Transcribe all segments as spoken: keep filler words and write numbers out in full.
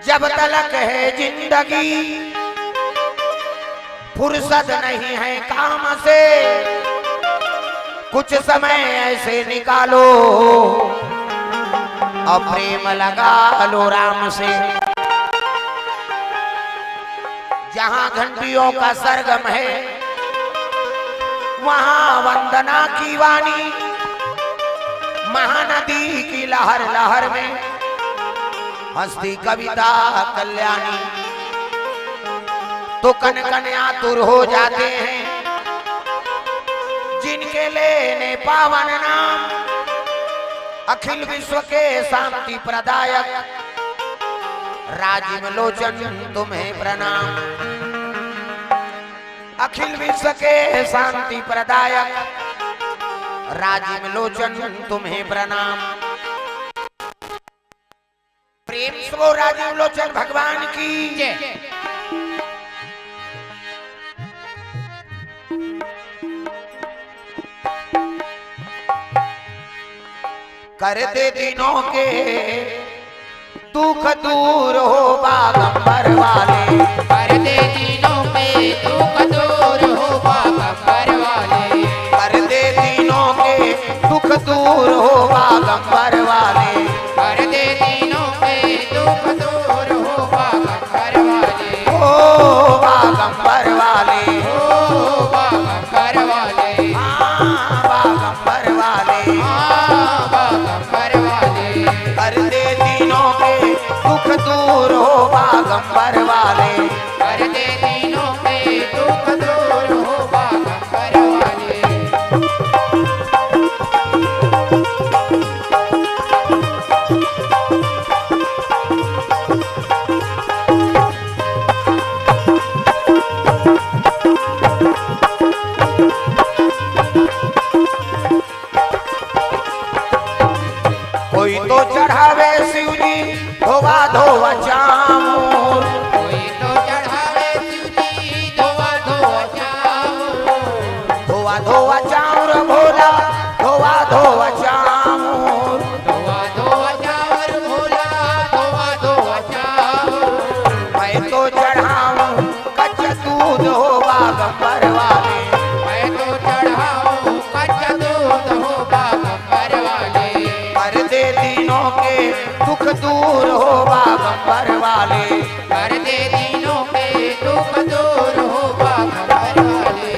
जब तलक है जिंदगी, फुर्सत नहीं है काम से, कुछ समय ऐसे निकालो और प्रेम लगा लो राम से। जहां घंटियों का सरगम है, वहां वंदना की वाणी, महानदी की लहर लहर में हंसती कविता कल्याणी। तो कन कन आतुर हो जाते हैं, जिनके लेने पावन नाम, अखिल विश्व के शांति प्रदायक राजीव लोचन तुम्हें प्रणाम। अखिल विश्व के शांति प्रदायक राजीव लोचन तुम्हें प्रणाम। प्रेम से बोल राजीव लोचन भगवान की। जय। कर दे दीनों के दुख दूर हो बागंबर वाले। कर दे दीनों के दुख दूर हो बागंबर वाले। कर दे दीनों के दुख दूर हो बागंबर वाले। कर दे दीनों के दुख दूर हो बागंबर वाले। ओ बागंबर वाले। ओ बागंबर वाले। हाँ, बागंबर वाले। हाँ, बागंबर वाले। कर दे दीनों के दुख दूर हो बागंबर वाले। कर दे दीनों के दुख दूर हो बागंबर वाले। कोई तो चढ़ावे शिव जी धोवा धोवा चाउर। कोई तो चढ़ावे शिव जी धोवा धोवा चाउर। धोवा धोवा चाउर भोला, धोवा धोवा चाउर। धोवा धोवा चाउर भोला, धोवा धोवा चाउर। मैं तो चढ़ाऊं कच्चा दूध हो बागंबर वाले। मैं तो चढ़ाऊं कच्चा दूध हो बागंबर वाले। कर दे दीनों के दुख दूर हो बागंबर वाले। कर दे दीनों के दुख दूर हो बागंबर वाले।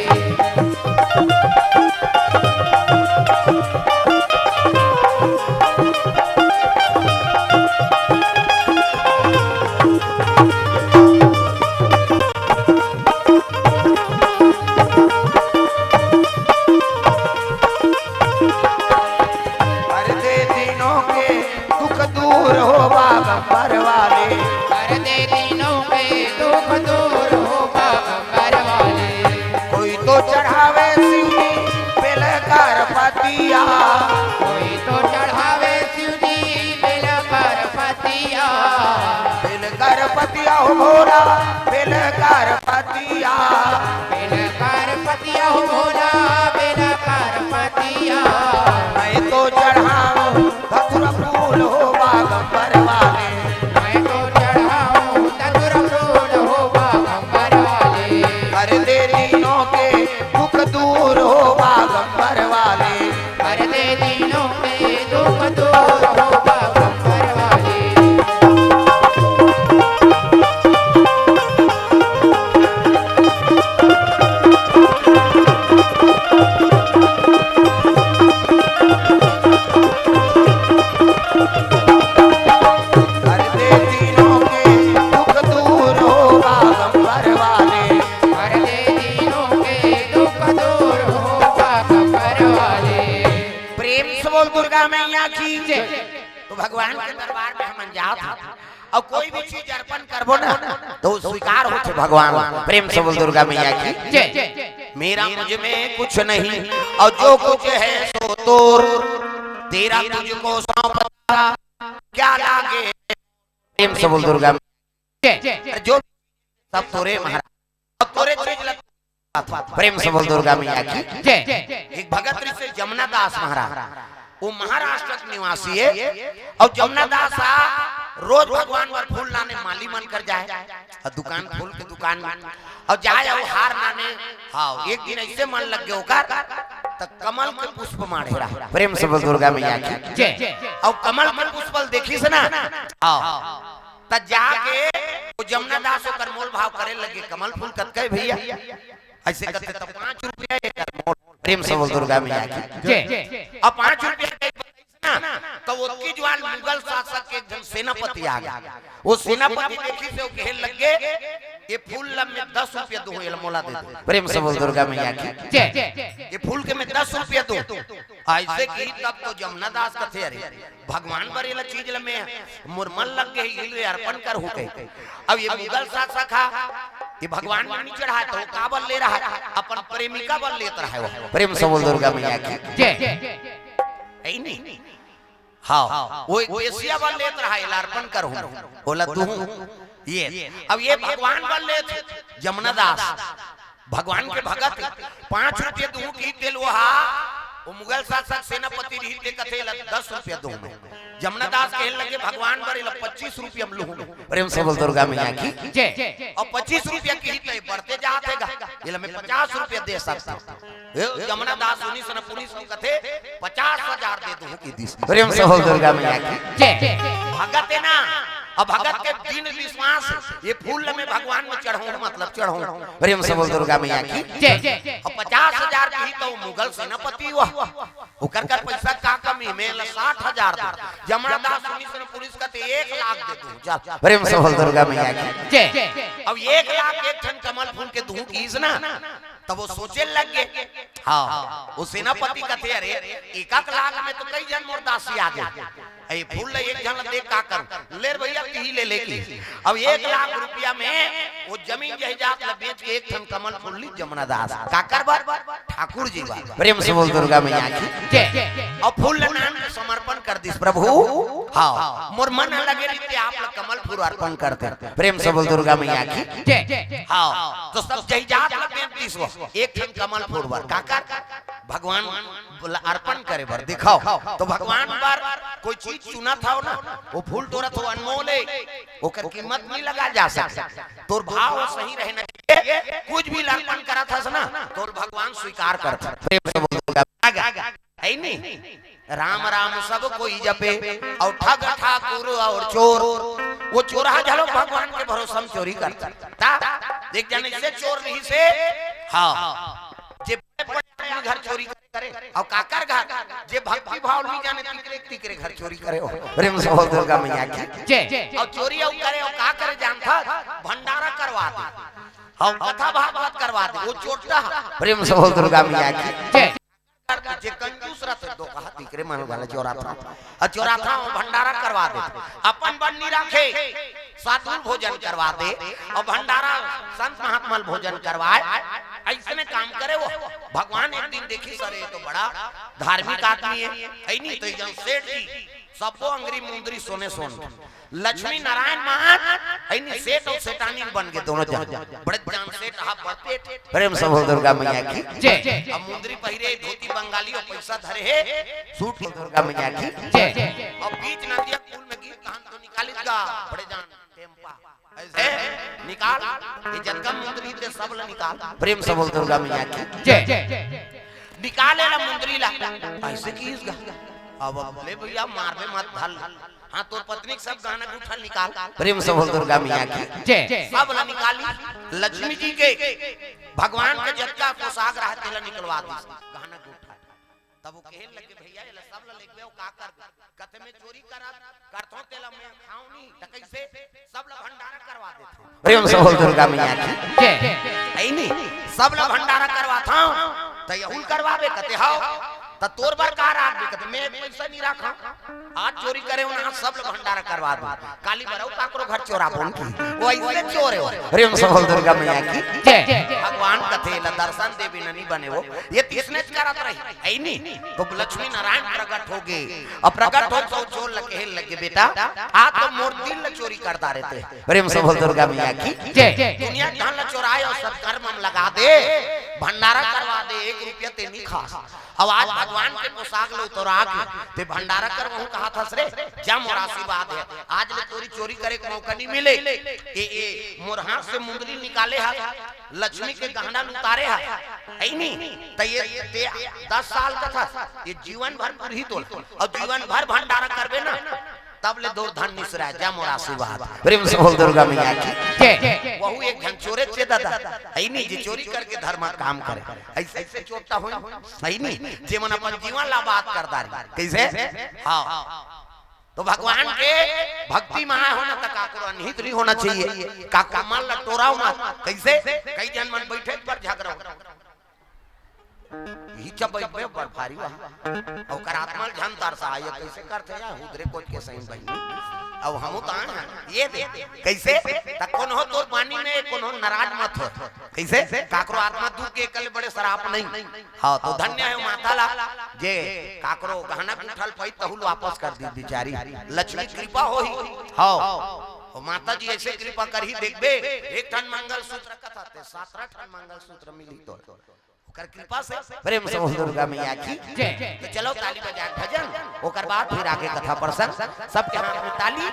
कर दे दीनों के दुख दूर हो बागंबर वाले। कर दे दीनों के दुख दूर हो बागंबर वाले। कोई तो चढ़ावे शिव जी बेल कर पतिया। कोई तो चढ़ावे शिव जी बेल कर पतिया। बेल कर पतिया हो भोला, बेल कर पतिया। बेल कर पतिया हो भोला, बेल कर पतिया। मैं तो चढ़ाऊं धतुर फूल हो बागंबर वाले। मैं तो चढ़ाऊं धतुर फूल हो बागंबर वाले। कर दे दीनों के दुख दूर हो बागंबर वाले। कर दे दीनों के दुख दूर हो बागंबर वाले। कर दे दीनों के दुख दूर हो बागंबर वाले। कर दे दीनों के दुख दूर हो बागंबर वाले। प्रेम से बोल दुर्गा मैया की जय। तो भगवान के दरबार में हमन जात हन अउ कोई भी चीज अर्पण करबो ना, तो स्वीकार होथे भगवान। प्रेम से बोल दुर्गा मैया की जय। मेरा मुझ में कुछ नहीं और जो कुछ है सो तोर, तेरा तुझको सौंपता क्या लागे। प्रेम से बोल दुर्गा मैया की जय। जो सब तोरे महाराज, अब तोरे चीज लग प्रेम से बोल दुर्गा मैया की जय। एक भगत ऋषि जमुना दास महाराज, वो महाराष्ट्र के निवासी है। और जमुना दास आ रोज भगवान बर फूल लाने माली मन कर जाए, अउ दुकान खोल के दुकान में, अउ जाए अउ हार लाने। हाँ, एक दिन अइसे मन लग गे ओकर, त कमल के पुष्प माढ़े रहा। प्रेम से बोल दुर्गा मैया की। जय। अउ कमल के पुष्प ल देखिस ना, हाँ, त जाके ओ जमुना दास ओकर मोल भाव करे लगे, कमल फूल कतका हे भइया? अइसे कथे त पाँच रुपया एकर मोल। प्रेम से बोल दुर्गा मैया की। जय। अब पाँच रुपया के ना, त ओतकी जुवार मुगल शासक के एक झन सेनापति आ गे। ओ सेनापति देखिस, ओ कहे लगे, "ये फूल ल मैं दस रुपया दूँ, एला मोला दे दे।" प्रेम से बोल दुर्गा मैया की। जय। "ये फूल के मैं दस रुपया दूँ।" अइसे कही तब तो जमुना दास कथे, "अरे, भगवान बर एला चीज ल मैं, मोर मन लग गे, एला अर्पण करहूँ कहे।" अब ये मुगल शासक हा, ये भगवान बर नइ चढ़ाय, त ओ का बर ले रहा हे? अपन प्रेमिका बर लेत रहा हे ओ। प्रेम से बोल दुर्गा मैया की। जय। हे नहीं? हाँ, ओ एक वेश्या बर लेत रहा हे, एला अर्पण करहूँ, ओला दूँ। ये, अब ये भगवान बर लेत हे, जमुना दास, भगवान के भगत, पाँच रुपया दूँ कही तेला ओ हा, ओ मुगल शासक सेनापति रहिस ते कथे, "एला दस रुपया दूँ मैं।" जमुना दास कहे लगे, "भगवान बर एला पच्चीस रुपया म लूँ।" प्रेम से बोल दुर्गा मैया की। जय। अब पच्चीस रुपया कही त ए बढ़ते जात हे गा, एला मैं पचास रुपया दे सकथँव। ए, जमुना दास सुनिस न पुलिस ल कथे, "पचास हजार दे दूँ" कहि दिस। प्रेम से बोल दुर्गा मैया की। जय। भगत हे ना, अब भगत के दृढ़ विश्वास, ये फूल ल मैं भगवान म चढ़हूँ, मतलब चढ़हूँ। प्रेम से बोल दुर्गा मैया की। जय। अब पचास हजार कही त ओ मुगल सेनापति ओ, ओकर कर पइसा का कमी, मैं एला साठ हजार दूँ। जमुना दास सुनिस न पुलिस ल कथे, "एक लाख दे दूँ, चल।" प्रेम से बोल दुर्गा मैया की। जय। अब एक लाख एक ठन कमल फूल के दूँ कहिस ना, तब ओ सोचे लग गे। हाँ, ओ सेनापति कथे, "अरे, एक एक लाख में तो कई झन मोर दासी आ गे। ए फूल ल एक झन ल दे का करँव? ले रे भइया, तिही ले ले" कहिस। अब एक लाख रुपया में ओ जमीन जायदाद ल बेच के एक ठन कमल फूल लिस जमुना दास। काकर बर? ठाकुर जी बर। प्रेम से बोल दुर्गा मैया की। जय। अब फूल ल नान के समर्पण कर दिस, "प्रभु, हाँ, मोर मन ह लगे रहिस ते आप ल कमल फूल अर्पण कर देंव।" प्रेम से बोल दुर्गा मैया की। जय। हाँ, त सब जायदाद ल बेच दिस ओ, एक ठन कमल फूल बर। काकर? भगवान ला अर्पण करे बर। देखव, त भगवान बर कोई चीज चुनत हव ना, ओ फूल टोरत हव, अनमोल हे, ओकर कीमत नइ लगाय जा सकय। तोर भाव सही रहे ना, कुछ भी अर्पण करत हस ना, तोर भगवान स्वीकार करथे। प्रेम से बोल दुर्गा। हे नहीं? "राम राम सब कोई जपे, अउ ठग ठाकुर अउ चोर।" ओ चोरहा घलो भगवान के भरोसा म चोरी करथे। त देख, जइसे एक चोर रहिस हे, हाँ, जे बड़े बड़े आदमी घर चोरी करे, अउ काकर घर, जे भक्ति भाव नइ जाने, तिकरे तिकरे घर चोरी करे ओ। प्रेम से बोल दुर्गा मैया की। जय। अउ चोरी अउ करे, अउ का करे जानथस? भंडारा करवा दे, अउ कथा भागवत करवा दे, ओ चोरहा। प्रेम से बोल दुर्गा मैया की। जय। जे कंजूस रहिथे, दोकहा तिकरे मन घलो चोराथे, अउ चोराथे, ओ भंडारा करवा दे, अपन बर नइ राखे, साधु भोजन करवा दे, अउ भंडारा संत महात्मा ल भोजन करवाय। अइसने काम करे ओ। भगवान एक दिन देखिस, "अरे, ए तो बड़ा धार्मिक आदमी हे।" हे नहीं, त एक झन सेठ जी, सब्बो अंगरी मुंदरी सोने सोन। लक्ष्मी नारायण मान, हे नहीं, सेठ अउ सेठानी बन गे दूनों झन। बड़े जान सेठ हा, बड़ पेट। प्रेम से बोल दुर्गा मैया की। जय। अब मुंदरी पहिरे, धोती बंगाली अउ पइसा धरे हे, सूट। दुर्गा मैया की। जय। अब बीच नदिया कूल में गिर, तहान तो निकालिस गा, बड़े जान टेम्पा। अइसे निकाल, ये जतका मुंदरी हे सब ला निकाल। प्रेम से बोल दुर्गा मैया की। जय। निकाल एला मुंदरी ला। अइसे कहिस गा। अब, अब ले भइया, मारबे मत, धर ला। हाँ, तोर पत्नी के सब गहना गुठा निकाल। प्रेम से बोल दुर्गा मैया की। जय। सब ला निकालिस। लक्ष्मी जी के, भगवान के जतका पोशाक रहे, तेला निकलवा दिस। गहना गुठा। तब ओ कहे लगे, "भइया, एला सब ला लेगबे, ओ का करबे?" कथे, "मैं चोरी करत, करथों, तेला मैं खाऊं नहीं, त कइसे?" सब ला भंडारा करवा देथों। प्रेम से बोल दुर्गा मैया की। जय। हे नहीं, सब ला भंडारा करवाथों, त एहू ल करवाबे? कथे, "हव।" "त तोर बर का राखबे?" कथे, "मैं पइसा नइ राखंव, आज चोरी करे हंव ना, सब ला भंडारा करवा दूं, काली बर अउ काकरो घर चोराबो नहीं।" ओ अइसे चोर हे ओ। प्रेम से बोल दुर्गा मैया की। जय। भगवान कथे, "एला दर्शन दे बिना नइ बने ओ, ए त अइसनेच करत रही।" हे नहीं, त लक्ष्मी नारायण प्रगट होगे। अब प्रगट होय त ओ चोर ल कहे लगे, "बेटा, आज तो मोर दिल ल चोरी कर डारे ते। प्रेम से बोल दुर्गा मैया की जय। दुनिया के धन ल चोराए अउ सत्कर्म म लगा दे, भंडारा करवा दे, एक रुपया ते नी खास। अउ आज भगवान के पोशाक ल उतरा के ते भंडारा करवाहूं कहाथस रे, जा मोर आशीर्वाद हे। आज ले तोरी चोरी करे के मौका नी मिले। ए, ए, मोर हाथ से मुंदरी निकाले हा, लक्ष्मी के गहना ल उतारे हा, हे नी? त ए ते दस साल का था, ए जीवन भर पुरही तोला, अउ जीवन भर भंडारा करबे ना, तब ले तोर धन निसुराय, जा मोर आशीर्वाद। प्रेम से बोल दुर्गा मैया की जय। वहू एक झन चोरे चे दादा, हे नी, जे चोरी करके धर्म काम करे। अइसे, अइसे चोर त होई, हे नी, जे मन अपन जीवन ल आबाद कर डारे। कइसे? हाँ। त भगवान के भक्ति म होना त काकरो अनहित नहीं होना चाहिए, काकरो मन ल टोराव मत। कइसे? कई झन मन बइठे पर झगरा हो। इही चबई में बड़ भारी वहा। अउ ओकर आत्मा ल झन तरसा, ये कइसे करथे या हुदरे कोच के सही बहिनी। अउ हमू त आए हन, ये दे। कइसे? त कोनो तोर बानी में कोनो नाराज मत हो। कइसे? काकरो आत्मा दुख के एकले बड़े सराप नहीं। हाँ, त धन्य हे माता ला, जे काकरो गहना गुठल पाई तहु ल वापस कर दी बिचारी। लक्ष्मी कृपा होही। हाँ, अउ माता जी अइसे कृपा करही, देखबे, एक ठन मंगलसूत्र कथा ते सतरा ठन मंगलसूत्र मिली तो। ओकर कृपा से। प्रेम से बोल दुर्गा मैया की जय। त चलो ताली बजा भजन, ओकर बाद फिर आगे कथा प्रसंग। सबके हाथ में ताली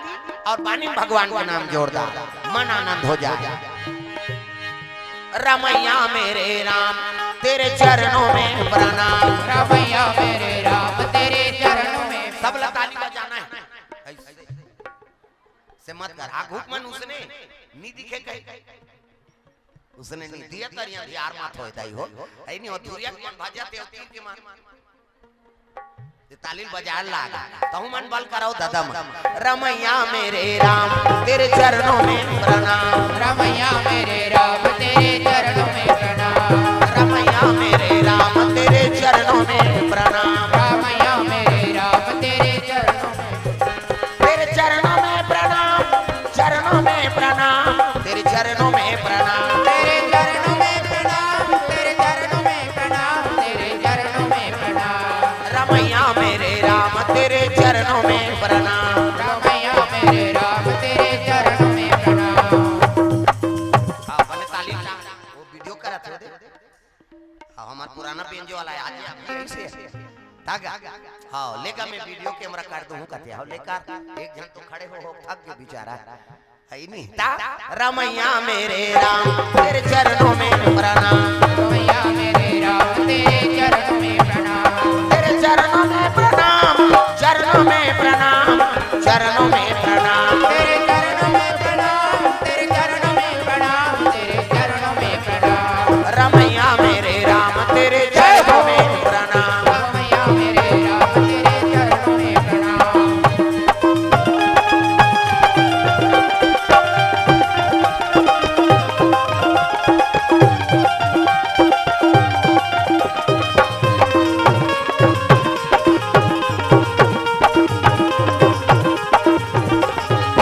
अउ बानी म भगवान के नाम जोरदार, मन आनंद हो जाए। रमैया मेरे राम, तेरे चरणों में प्रणाम। रमैया मेरे राम, तेरे चरणों में। सब ला ताली बजाना हे। अइसे से मत कर, आगू मन उसने नी दिखे कहीं। उसने नहीं दिया तरिया धियार मत होय दाई हो। हे नी हो धुरिया के मन भजा ते तीर के मन। ये ताली ल बजाय लाग। तहु मन बल कराव दादा मन। रमैया मेरे राम, तेरे चरणों में प्रणाम। रमैया मेरे राम, तेरे चरणों में प्रणाम। रमैया मेरे राम, तेरे चरणों में प्रणाम। रमैया मेरे राम, तेरे चरणों में तेरे चरणों में प्रणाम, चरणों में प्रणाम, तेरे चरणों में प्रणाम। तेरे चरणों में प्रणाम, तेरे चरणों में प्रणाम, तेरे चरणों में प्रणाम। रमैया मेरे राम, तेरे चरणों में प्रणाम। रमैया मेरे राम, तेरे चरणों में प्रणाम। हाँ, बने ताली बजा। वो वीडियो करत हे दे। अब हमार पुराना बेंजो वाला हे, आज ये अभी ऐसे हे। तागा। हाँ, लेगा मैं वीडियो कैमरा कर दूँ, कहते हो, लेकर एक झन तो खड़े हो, हो, थक गए बेचारा। हे नी? ता, रमैया मेरे राम, तेरे चरणों में प्रणाम। रमैया मेरे राम, तेरे चरणों में प्रणाम। तेरे चरणों में प्रणाम, चरणों में प्रणाम, चरणों में प्रणाम। तेरे चरणों में प्रणाम, तेरे चरणों में प्रणाम, तेरे चरणों में प्रणाम। रमैया मेरे राम, तेरे चरणों में प्रणाम। रमैया मेरे राम, तेरे चरणों में प्रणाम।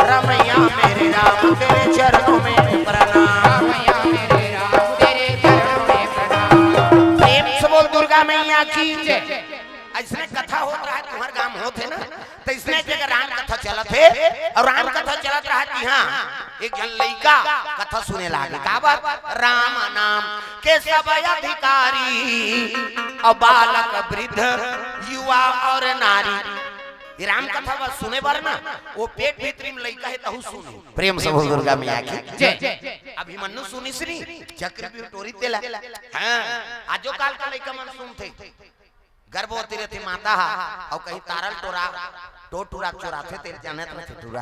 रमैया मेरे राम, तेरे चरणों में प्रणाम। रमैया मेरे राम, तेरे चरणों में प्रणाम। प्रेम से बोल दुर्गा मैया की जय। अइसने कथा होत रहे, तुम्हर गांव होत हे ना, त अइसने एक जगह राम कथा चलत हे, अउ राम कथा चलत रहे कि हाँ, एक झन लइका कथा सुने लागे, काबर? राम नाम के सब अधिकारी, अउ बालक वृद्ध युवा अउ नारी। ये राम कथा बस सुने बर ना, वो पेट भीतरी में लइका हे तहु सुने। प्रेम से बोल दुर्गा मैया की जय। अभिमन्यु सुनिस नी, चक्रव्यूह टोरी तेला। हाँ, आजो काल के लइका मन सुनथे। गर्भवती रहिथे माता हा, अउ कहीं तारा ल टोरा, टोर टुरा चोराथे, तेला जानत रहिथे टुरा।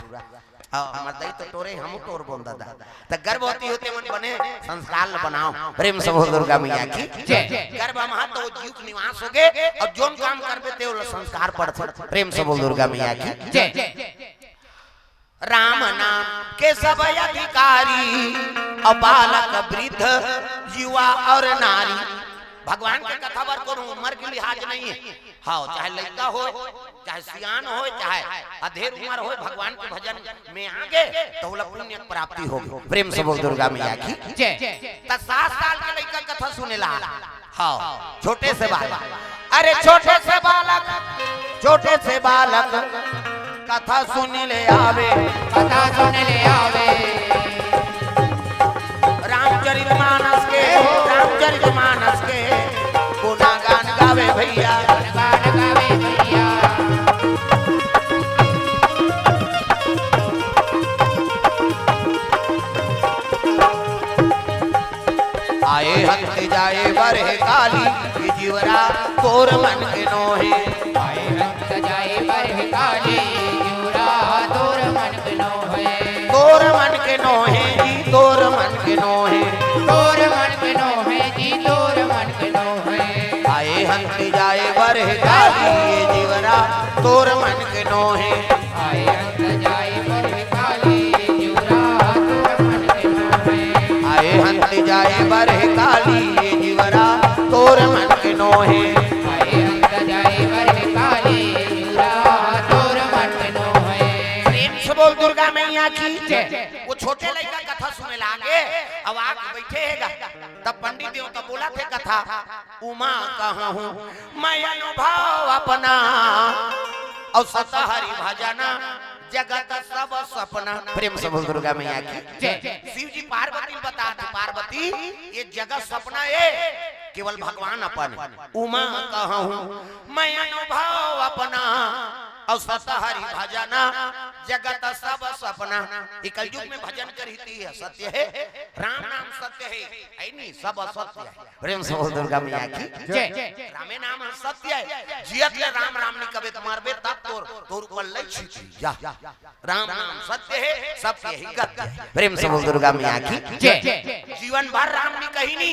अउ हमर दाई तो टोरे, हमू टोरबोन दादा। त गर्भवती होते मन बने संस्कार ल बनाव। प्रेम से बोल दुर्गा मैया की जय। गर्भ म हा त वो जीव के निवास होगे, अउ जोन काम करबे ते ओला संस्कार पड़थे। प्रेम से बोल दुर्गा मैया की जय। राम नाम के सब अधिकारी, अउ बालक वृद्ध युवा अउ नारी। भगवान के कथा बर कोनो उम्र के लिहाज नहीं हे। हाँ, चाहे लइका होय, चाहे सियान होय, चाहे अधेर उम्र होय, भगवान के भजन में आगे त ओला पुण्य प्राप्ति होगे। प्रेम से बोल दुर्गा मैया की जय। त सात साल के लइका कथा सुनेला। हाँ, छोटे से बालक। अरे छोटे से बालक, छोटे से बालक, कथा सुन ले आवे, कथा सुन ले आवे। रामचरित मानस के, रामचरित मानस के गुना गान गावे भैया। गान गावे भैया। आए हंत जाए बरह काली, ये जीवरा तोर मन के नोहे। आए हंत जाए बरह काली, जीवरा तोर मन के नोहे। तोर मन के नोहे जी, तोर मन के नोहे। तोर मन के नोहे जी, तोर मन के नोहे। आए हंत जाए बरह काली, ये जीवरा तोर मन के नोहे। आए हंत जाए बरह काली, जीवरा तोर मन के नोहे। आए हंत जाए बरह काली, ये जीवरा तोर मन के नोहे। आए हंत जाए बरह काली, जीवरा तोर मन के नोहे। प्रेम से बोल दुर्गा मैया की जय। वो छोटे लइका कथा सुने लागे, अब आके बैठे हेगा, तब पंडित देव तब बोला थे कथा, उमा कहूँ मैं अनुभव अपना, और सतहरि भजना जगत सब सपना। प्रेम से बोल दुर्गा मैया की जय। शिव जी पार्वती ल बता दे, पार्वती ये जगत सपना है, केवल भगवान अपन। उमा कहूँ मैं अनुभव अपना, और सतहरि भजना जगत सब सपना। ये कलयुग में भजन करी थी, सत्य है, राम नाम सत्य है, है नी, सब असत्य है। प्रेम से बोल दुर्गा मैया की जय। रामे नाम सत्य है। जियत ले राम राम नी कबे त मरबे तब तोर, तोर ऊपर लई छिटी। जा। राम नाम सत्य है, सत्य ही गत्य है। प्रेम से बोल दुर्गा मैया की जय। जीवन भर राम नी कही नी,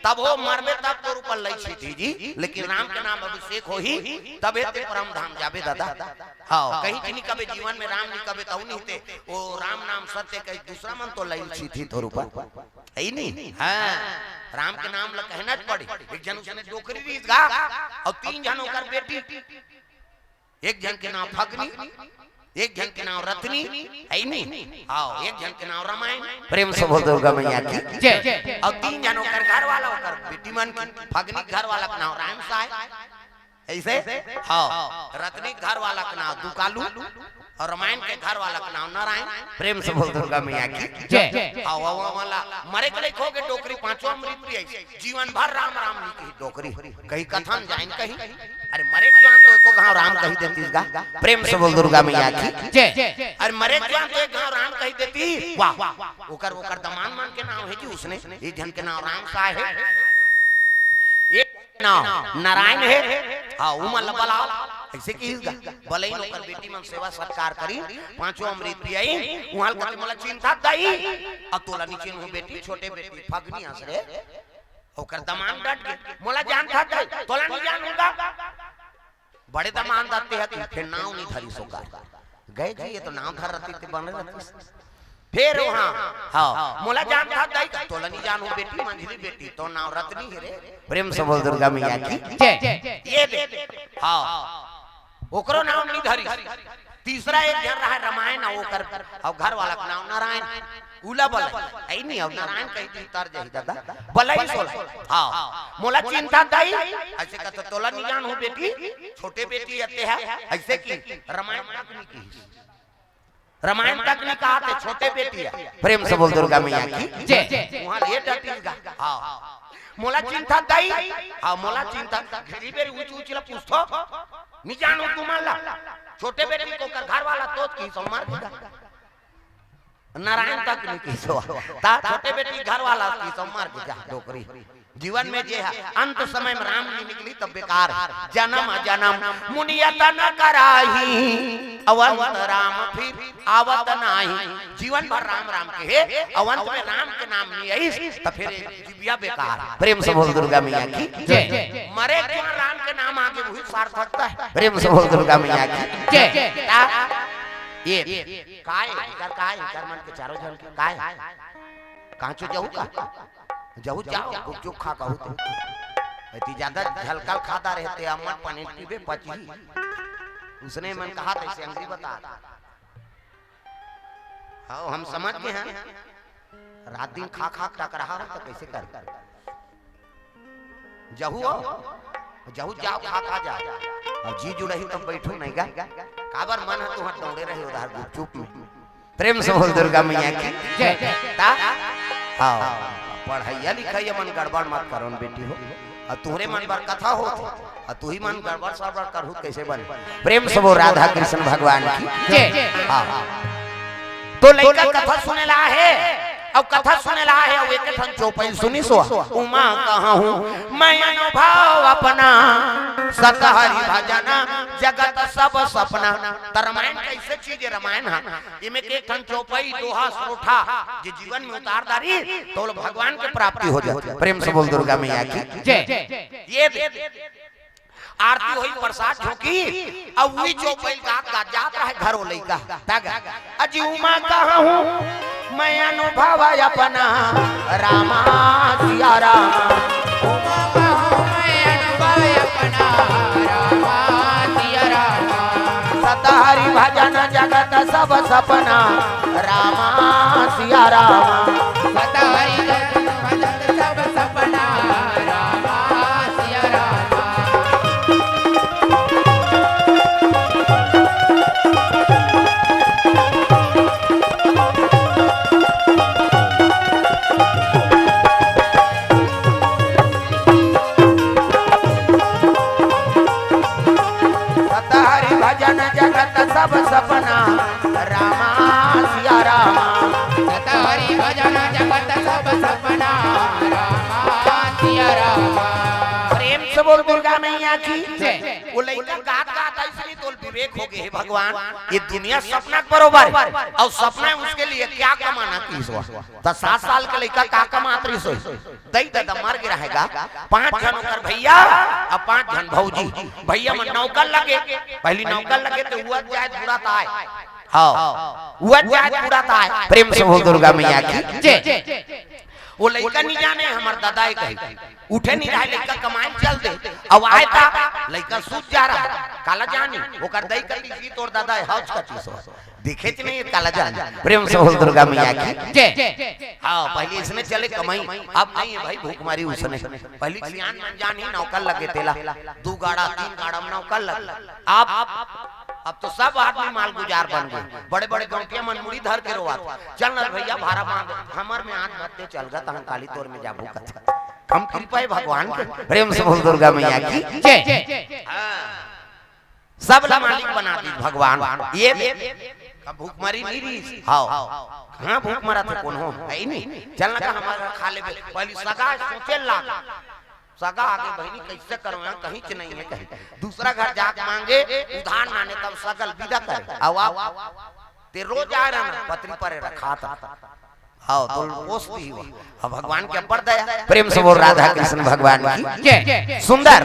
तब हो मरबे तब तोर ऊपर लई छिटी जी, लेकिन राम के नाम अभिषेक होही, तबे ते परम धाम जाबे दादा। हाँ, कहीं नी कबे जीवन में राम नी कबे तऊ नी ते, वो राम नाम सत्य कही दूसरा मन तो लई छिटी तोर ऊपर। है नी? हाँ, राम के नाम ला कहना च पड़ी। एक झन उसने डोकरी रीस गा, और तीन झन ओकर बेटी, एक झन के नाम फगनी, एक झन के नाम रतनी, है नी? हाँ, एक झन के नाम रामायण। प्रेम से बोल दुर्गा मैया की जय। और तीन झन ओकर घर वाला, ओकर बेटी मन की, फगनी घर वाला के नाम राम साय। ऐसे? हाँ, रतनी घर वाला के नाम दुकालू, और रामायण के घर वाला के नाम नारायण। प्रेम से बोल दुर्गा मैया की जय। हाँ, वो, वो वाला मरे के लइक हो गे डोकरी, पांचों अमृत पियाइस, जीवन भर राम राम नी कही डोकरी। कहीं कथा न जाइन कहीं। अरे मरे जुआन तो एको घाव राम कही देतीस गा। प्रेम से बोल दुर्गा मैया की जय। अरे मरे जुआन तो एक घाव राम कही देती। वाह, ओकर, ओकर दमान मन के नाम है जी उसने, एक झन के नाम राम साय है, एक नाम नारायण है। हाँ, उमा ल बलाओ, ऐसे कहिस गा। बलईन ओकर बेटी मन सेवा सत्कार करी, पांचों अमृत पियाई, उहाँ ल कथे मोला चिन्हथस दाई, अब तोला नी चिन्हूं बेटी, छोटे बेटी फगनी अस रे। ओकर दमान डट गे, मोला जानथस दाई, तोला नी जानूं गा। बड़े दमान दाते ह तू, फेर नाव नी धरिस ओकर। गय जी, ये तो नाव धर रहती ते बने रहती। फेर उहाँ, हाँ, मोला जानथस दाई, तोला नी जानूं बेटी, मंझली बेटी, तोर नाव रतनी हे रे। प्रेम से बोल दुर्गा मैया की जय। ये दे, हाँ, ओकरो नाव नी धरिस। तीसरा एक झन रहा रामायण, ओकर, और घर वाला के नाव नारायण। उला बलई, है नी, और नारायण कही दी तर जही दादा। बलई सोला, हाँ, मोला चिन्हथस दाई, ऐसे कथे तोला नी जानूं बेटी, छोटे बेटी अते है, ऐसे कि रामायण तक नी कहिस। रामायण तक नी कहा थे, छोटे बेटी है। प्रेम से बोल दुर्गा मैया की जय। उहाँ ले डटिस गा। हाँ। मोला चिन्हथस दाई? हाँ, मोला चिन्हथस। घरी बेरी ऊंच ऊंच ला पूछथो। नी जानूं तुमन ला। छोटे बेटी के ओकर घर वाला तोत कहिस, मर गे गा। नारायण तक नी कहिस। ता छोटे बेटी घर वाला कहिस, मर गे गा डोकरी। जीवन में जे ह, अंत समय में राम नी निकली तब बेकार। जनम जनम मुनि यतन कराही, अवंत राम फिर आवत नाही। जीवन भर राम राम कहे, अवंत में राम के नाम नी आइस, त फेर जिबिया बेकार। प्रेम से बोल दुर्गा मैया की जय। मरे जुआन राम के नाम आगे वही सार्थकता है। प्रेम से बोल दुर्गा मैया की जय। ता-, ये, काय, इकर काय, इकर मन के चारों झन के काय? कांचो जहू का? जहू जाओ, गुपचुप खा कहू तो। अति ज्यादा झलकल खादा रहते, अम्मट पनीर पीबे पचही। उसने मन कहा था, इसे अंग्री बता। हाँ, हम समझ गए हैं। रात दिन खा खा टकराहा हो तो कैसे कर? जहू आओ, जहू जाओ, खा खा जाओ। अब जी जुड़ही तब बैठू नहीं गा। काबर मन ह तुहर दौड़े रहे उधार गुपचुप में। प्रेम से बोल दुर्गा मैया की। जय। ता? हाँ, पढ़ाइया लिखाइया मन गड़बड़ मत करो न बेटी हो। अउ तुहरे मन बर कथा होत हे, अउ तुही मन गड़बड़ सड़बड़ करहू त कइसे बने? प्रेम से बोल राधा कृष्ण भगवान की। जय। हाँ। तो लइका कथा सुने ला हे, अउ कथा सुने ला हे, अउ एक ठन चौपाई सुनिस ओ, उमा कहूँ मैं अनुभव अपना, सत हरि भजन जगत सब सपना। त रमायन कइसे चीज हे? रमायन ह एमे के एक ठन चौपाई, दोहा, सोरठा जे जीवन में उतार डारही, त ओला भगवान के प्राप्ति हो जाथे। प्रेम से बोल दुर्गा मैया की। जय। ये दे, आरती होही, प्रसाद झोंकही, अउ उही चौपाई गात गात जात रहे घर ओ लइका। तग अजी उमा कहूँ मैं अनुभव अपना, रामा सिया रामा। उमा कहूँ मैं अनुभव अपना, रामा सिया रामा। सत हरि भजन जगत सब सपना, रामा सिया रामा। सत हरि भजन सब सपना, रामा सिया रामा। सत हरि भजन जगत सब सपना, रामा सिया रामा। सत हरि भजन जगत सब सपना, रामा सिया रामा। प्रेम से बोल दुर्गा मैया की। जय। ओ लइका गात गात अइसने तोल विवेक हो गे हे भगवान, ये दुनिया सपना के बरोबर हे, अउ सपना हे, उसके लिए क्या कमाना किहिस ओ। त सात साल के लइका का कमात रहिस होही? दई ददा मर गे रहे गा, पांच झन ओकर भइया अउ पांच झन भौजी। भइया मन नौकर लगे, पहिली नौकर लगे त उहच जाय बुढ़त आय। हाँ, उहच जाय बुढ़त आय। प्रेम से बोल दुर्गा मैया की। जय। ओ लइका नइ जाने हमर ददा ए कही, उठे नइ रहय, लइका कमाय चल दे। अउ आय त लइका सूत जा रहा, काला जानी, ओकर दई कतिस, "तोर ददा ए, हौच कतिस ओ।" देखेच नइ हे काला जानी। प्रेम से बोल दुर्गा मैया की। जय। हाँ, पहिली अइसने चले कमई, अब नइ हे भाई, भूखमरी उसने। पहिली सियान मन जानही नौकर लगे तेला, दू गाड़ा, तीन गाड़ा में नौकर लगे। अब, अब तो सब आदमी मालगुजार बन गे। बड़े-बड़े गौंटिया मन मुड़ी धर के रोवत, "चल न भइया, भारा बांध, हमर में आज भर दे, चल गा, तहन काली तोर में जाबो कथे।" कम कृपा हे भगवान के। प्रेम से बोल दुर्गा मैया की। जय। हाँ। सब ला मालिक बना दिस भगवान। ये दे, का भूखमरी नइ रहिस? हव। कहाँ भूखमरा थे कोनो? हे ही नहीं। चल न का हमर घर खा लेबे। पहिली सगा सोचे लाग। सगा आगे बहिनी कइसे करों, यहाँ कहींच नइ हे कही। दूसरा घर जाके मांगे, उधार माने तब सगा ल बिदा करे। अउ अब ते रोज आय रहा न, पतरी परे रखात। हव, तो पोसती ही वो। अब भगवान के अब्बड़ दया। प्रेम से बोल राधा कृष्ण भगवान की। जय। सुंदर।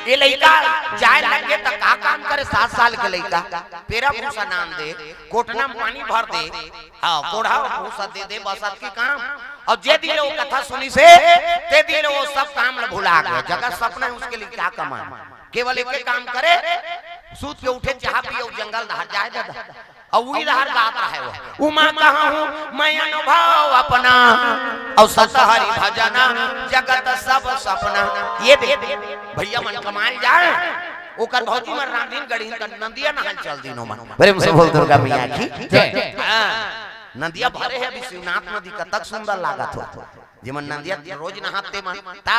ये लइका जाय लगे त का काम करे? सात साल के लइका। पेरा भूसा नान दे, कोटना में पानी भर दे, हाँ, कोढ़ा भूसा दे दे, बस अतकी काम। अउ जे दिन ले वो कथा सुनिस हे, ते दिन ले वो सब काम ल भुला गे। जगह सपना हे, उसके लिए क्या कमाना? केवल एक काम करे, सूत के उठे, चाह पिए अउ जंगल डहर जाय ददा। अउ उही डहर गात रहे वो, "उमा कहूँ मैं अनुभव अपना, अउ सत हरि भजन जगत सब सपना।" ये दे, भइया मन कमाय ल जाय, ओकर भौजी मन रांधिन गढ़िन त नंदिया नहाय ल चल दिन ओमन। प्रेम से बोल दुर्गा मैया की। जय। हाँ, नंदिया भरे हे अभी शिवनाथ नदी, कतक सुंदर लागत हो। जेमन नंदिया रोज नहाथे मन, ता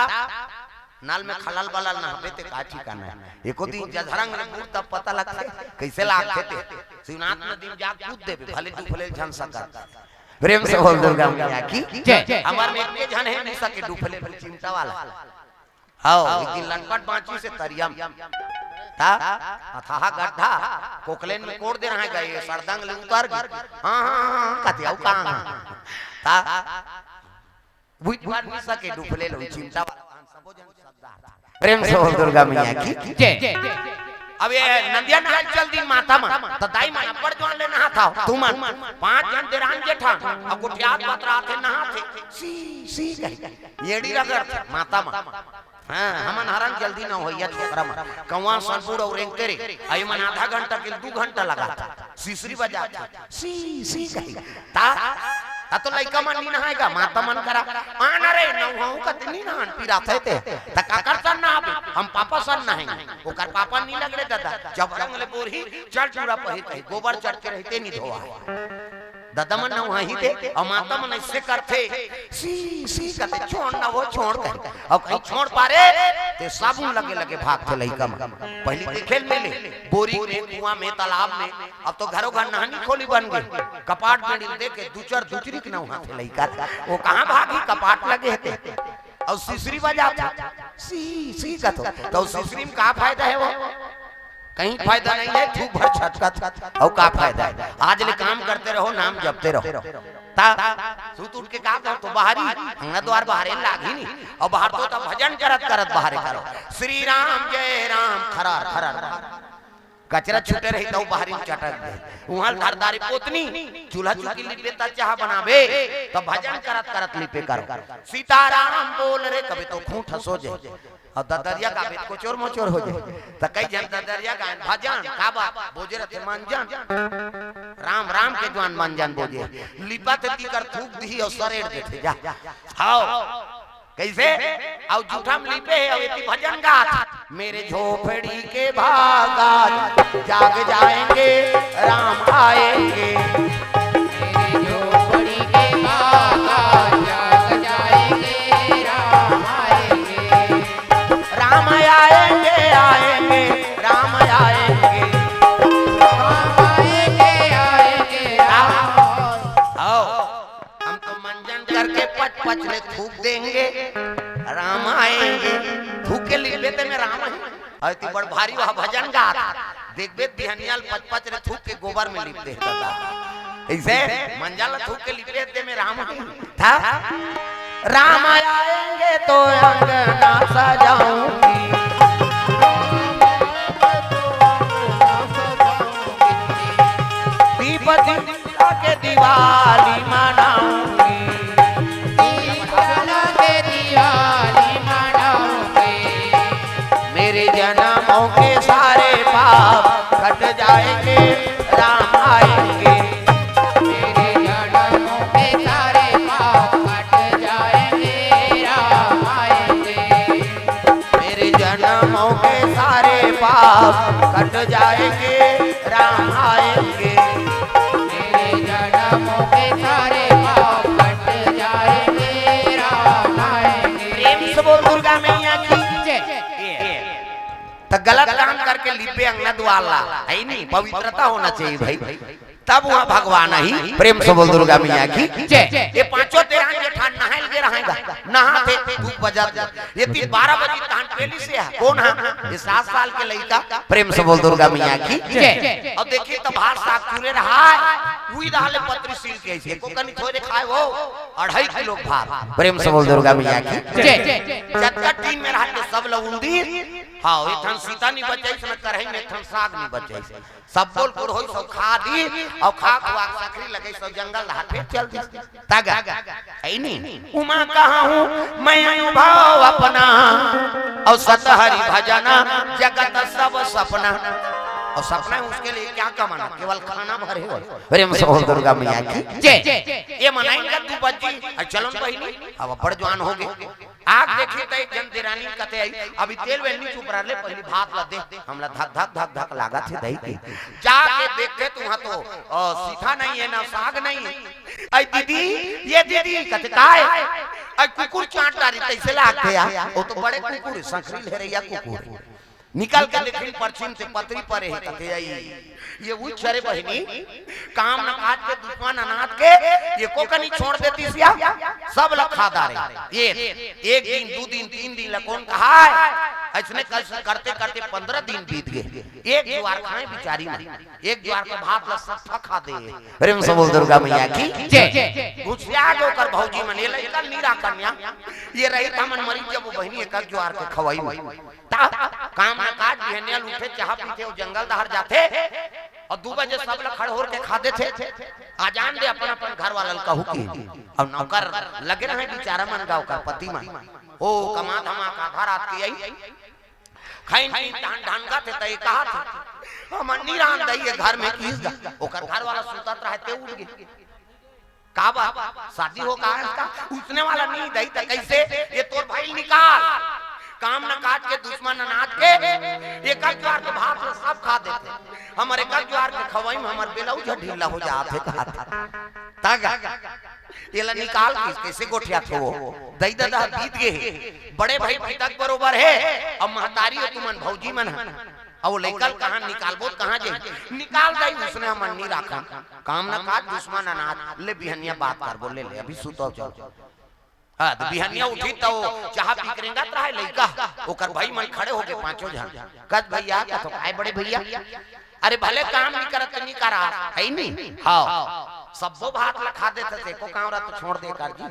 नल में खलल बलल नहाबे ते का ठिकाना हे। एको दिन जझरंग ले मुड़ तब पता लगथे, कइसे लागथे ते। शिवनाथ नदी में जा कूद देबे, भले डूबले झन सकत। प्रेम से बोल दुर्गा मैया की। जय। हमर में एके झन हे, नइ सके डूबले, चिंता वाला। हव, एक दिन लटपट बाँचिस हे तरिया म। ता, अथाह गड्ढा, कोकलेन में कोड़ दे रहा हे, सरदंग ले उतर गे। हाँ, हाँ, हाँ, हाँ, कथे, अउ कहाँ? ता, बुझ पार नइ सके, डूबले लो, चिंता वाला। प्रेम से बोल दुर्गा मैया की। जय। अब ये नंदिया नहाय ल चल दिन माता मन, त दाई मन अब्बड़ जुवार ले नहात हव, तुमन पांच झन देरान जेठान, अउ गोठियात बतरात हे, नहात हे, सी, सी कही, एड़ी रगड़त हे, माता मन। हाँ, हमन हरन जल्दी न होइया छोकरा मन, कौवा, सनपुर अउ रेंगतेरे, अउ एमन आधा घंटा के दू घंटा लगाथे, सिसरी बजाथे, सी, सी कही, ता त तो लइका मन नी नहाय गा, माता मन करा, "आन रे, नहाहूं कथे नी नहान, पिरात हे ते।" त काकर सन नहाबे? हम पापा सन नहाएंगे। ओकर पापा नी लगड़े ददा, जब रंग ले बोरही, चल टूरा पहिर कही, गोबर चढ़ के रहिते नी धोवा। ददा मन नहाही ते, अउ माता मन अइसे करथे, "सी, सी," कथे, "छोड़ ना वो, छोड़," कहे। अउ कहीं छोड़ पारे, ते साबुन लगे लगे भागथे लइका मन। पहिली देखे ल मिले, बोरी में, कुआं में, तालाब में, अब तो घरो घर नहानी खोली बन गे। कपाट में दे के दुचर दुचरी के नहाथे लइका। वो कहाँ भागी, कपाट लगे हे ते। अउ सिसरी बजाथे, "सी, सी," कथो। त सिसरी में का फायदा हे वो? कहीं फायदा नहीं हे, थूक भर छटकत। अउ का फायदा हे? आज ले काम करते रहो, नाम जपते रहो। त सुत उठ के का करथो? बाहरी, अंगना द्वार बाहरे लागही नी। अउ बाहर तो त भजन करत करत बाहरे करो, "श्री राम जय राम," खरार खरार। कचरा छूटे रही त बाहरी चटक दे। उहाँ धर दारी पोतनी, चूल्हा चुकी लिपे त चाह बनाबे, त भजन करत करत लिपे करो। "सीताराम बोल रे," कबे तो खूंट हंसो जे। अउ ददरिया गाबे त कोचोर मोचोर हो जे। त कई झन ददरिया गायन, "भजन का बात, बोजे रथे मंजन। राम राम के जुवान मंजन बोजे।" लिपत हे तिकर थूक दिही अउ सरेड़ देथे जा। हव। कइसे? अउ जूठा म लिपे हे, अउ एती भजन गात, "मेरे झोपड़ी के भाग आज जाग जाएंगे, राम आएंगे।" मेरे झोपड़ी के भाग आज जाग जाएंगे, राम आएंगे। राम आएंगे, आएंगे, राम आएंगे। राम आएंगे, आएंगे, राम। आओ। हम तो मंजन करके पच पच ले थूक देंगे, राम आएंगे। थूक के लिपे ते में राम हे। अउ एती बड़ भारी वह भजन गात। देखबे बिहनिया ल पच पच ले थूक के गोबर में लिप दे दादा। अइसे मंजन ल थूक के लिपे ते में राम हे। था? "राम आएंगे तो अंगना सजाऊंगी।" दीप दीप जला के दिवाली मनाऊंगी। दीप जला के दिवाली मनाऊंगी। मेरे जन्मों के सारे पाप कट जाएंगे, राम आएंगे। मेरे जन्मों के सारे पाप कट जाएंगे, राम आएंगे। मेरे जन्मों के सारे पाप कट जाएंगे, राम आएंगे। मेरे जन्मों के सारे पाप कट जाएंगे, राम आएंगे। प्रेम से बोल दुर्गा मैया की जय। त गलत काम करके लिपे अंगना दुआर ला, हे नी? पवित्रता होना चाहिए भाई। तब वहाँ भगवान आही। प्रेम से बोल दुर्गा मैया की जय। ये पांचों तेरह जेठान नहाए लगे रहेगा, नहाथे, धूप बजाथे। एती बारह बजे तहान पेली से हे। कोन हे? ये सात साल के लइका। प्रेम से बोल दुर्गा मैया की जय। अउ देखी त भात साग चूरे रहा हे, उही रहा ले पतरी सील के अइसे। एको कनी थोरे खाए वो, अढ़ाई किलो भात। प्रेम से बोल दुर्गा मैया की जय। जतका टीन में रहा ले सब ल उंदीर। हाँ, एक ठन सीता नी बचाइस, न करही में एक ठन साग नी बचाइस। सब बोल कुल होइस, सब खा दी, अउ खा खुआ के सकरी लगइस, सब जंगल रहा, फेर चल दिस। तगा, हे नी? उमा कहा हूँ मैं अनुभव अपना, अउ सत हरि भजना जगत सब सपना। अउ सपना हे, उसके लिए क्या कमाना, केवल खाना भरे हो। प्रेम से बोल दुर्गा मैया की जय। ये मनाइन का दू बज्जी, अउ चलो न बहिनी, अब बड़ जुवान हो गे। आग देखी त एक जन देरानी कथे आई, अभी तेल वेल नी चुपरा ले, पहिली भात ला दे, हमला धक धक धक धक लागत हे दई के। जाके देखथे त उहाँ तो, अ, सीता नहीं हे, ना साग नहीं हे। अई दीदी, ये दीदी, कथे काय? अई कुकुर चाट डारी तइसे लागथे यार, वो तो बड़े कुकुर हे, संकरी लहरैया कुकुर। निकल के देखिन परछिम से पतरी परे हे, कथे आई, ये उच्च रे बहिनी, काम न काज के दुश्मन अनाथ के, एको कनी छोड़ देतिस या, सब ल खा डारे। ये एक दिन, दू दिन, तीन दिन ल कोन कहाय? अइसने कर-, करते करते पंद्रह दिन बीत गे। एक जुवार खाए बिचारी मन, एक जुवार के भात ल सफा खा दे। प्रेम से बोल दुर्गा मैया की जय। घुसिया गे ओकर भौजी मन, ये लइका नीरा कन्या, ये रही त हमन मरी जबो बहिनी, एक जुवार के खवाई में। त काम न काज, बिहनिया ल उठे, चाहा पीथे, अउ जंगल डहर जाथे, अउ दू बजे सब ल खड़होर के खा देथे। अजान दे अपन अपन घर वाला ल कहू की, अउ नौकर लगे रहे बिचारा मन गा, ओकर पति मन, ओ कमा धमा के आधा रात के आई, खाइन पीन तहान ढंगथे, त ये कहत हे, "हमन नी रहन दई ये घर में," किहिस गा। ओकर घर वाला सुतत रहे, ते उठ गे। का बात? शादी हो कहा इसका? उसने वाला नहीं दई त कैसे? ये तोर भाई निकाल। काम न काज के, दुश्मन अनाज के, एक जुआर के भात ल सब खा देथे। हमर एक जुआर के खवई में हमर बेलऊ झ ढीला हो जात हे, कहा था। तागा, एला निकाल के कैसे गोठिया थो? दई ददा बीत गे हे। बड़े भाई पिता के बरोबर हे, अब महतारी हो तुमन भौजी मन ह। अब वो लइका ल कहाँ निकालबो, कहाँ जाही? निकाल दई, उसने हमन नी राखन। काम न काज, दुश्मन अनाज, ले बिहनिया बात करबो, ले, ले, अभी सुतो जाओ। हाँ, त बिहनिया उठी त वो चाहा पी के रेंगत रहय लइका, ओकर भाई मन खड़े होके पांचों झन। कस भैया, कथो, "आय बड़े भैया, अरे भले काम नी करत त नी करा, है नी?" हाँ, सब्बो भात ल खा देत हे, एको काम रहा त छोड़ दे कर जी।